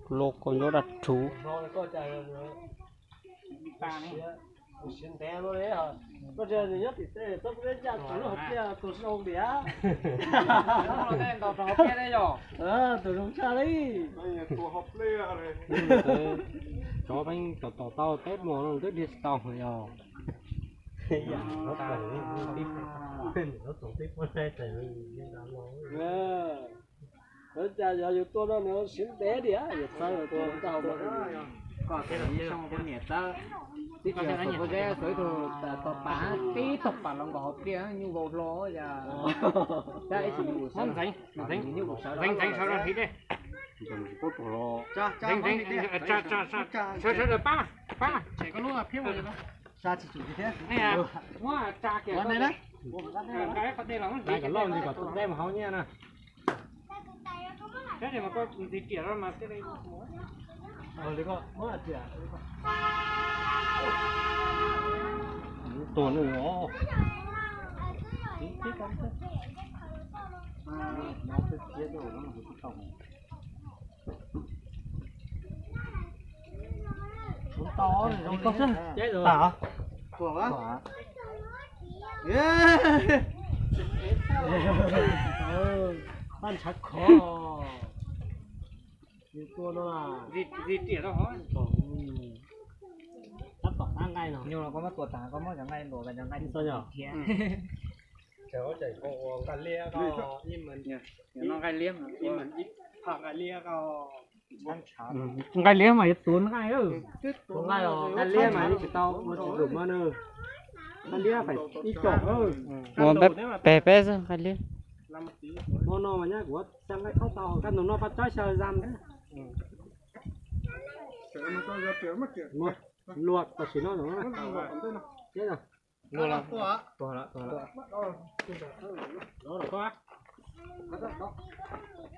Los kom nyob dab rhuv. Siav ntev no li, koj tsis nyob tim tej txob peb ncaj tus lub hauv pliaj tus zoo tiag. Tus zoo tshaj li. Tsov pheej tom tom tau peb hmos no twb dhia tsis tau yog. Lawv cas yog yus tua no nws siav ntev diam, yus txawb tua tau. Koj thiab los yog poj niam txawb, tib tsis yog tus pob zeb, tus ib tug tog pas, tib tog pas los nkaus hauv pliaj nyuj vau hlo yas. Tab ib tsis nyuj ntxeev, ntxeev sawv dab hliv dej. Sawv sawv daws pab, pab. Muab tsa kiag qhov dej los hliv kom loj li kom tus dej mus hauv nyiaj na. Saib mas koj ntxiv riam los mas thiaj li. Tuag nws os. Tau, tau, tau. Paj ntshav khov. Ntxim riam rau hauv. Tab tom qab nqaij no. Nyuj los koj muab tua tas, koj muab cov nqaij luas, cov nqaij thiab. Nqaij liab, ib phaj nqaij liab. Nqaij liab mas yuav tuav nqaij. Tuav nqaij os, nqaij liab mas yeej tsis tau ua tsis lum mas na. Nqaij liab fais ib com. Ua peb peb xwb nqaij liab. Hmo no mas nyab kuv xa nqaij khaub tau, kaj ntug no paj tsawb xyaw zam thiab. Luag tam sim no. Luag los tuag, tuag lawm, tuag lawm.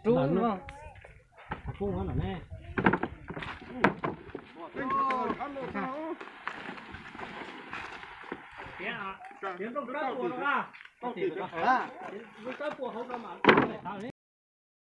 Rub no. Kuj no ne.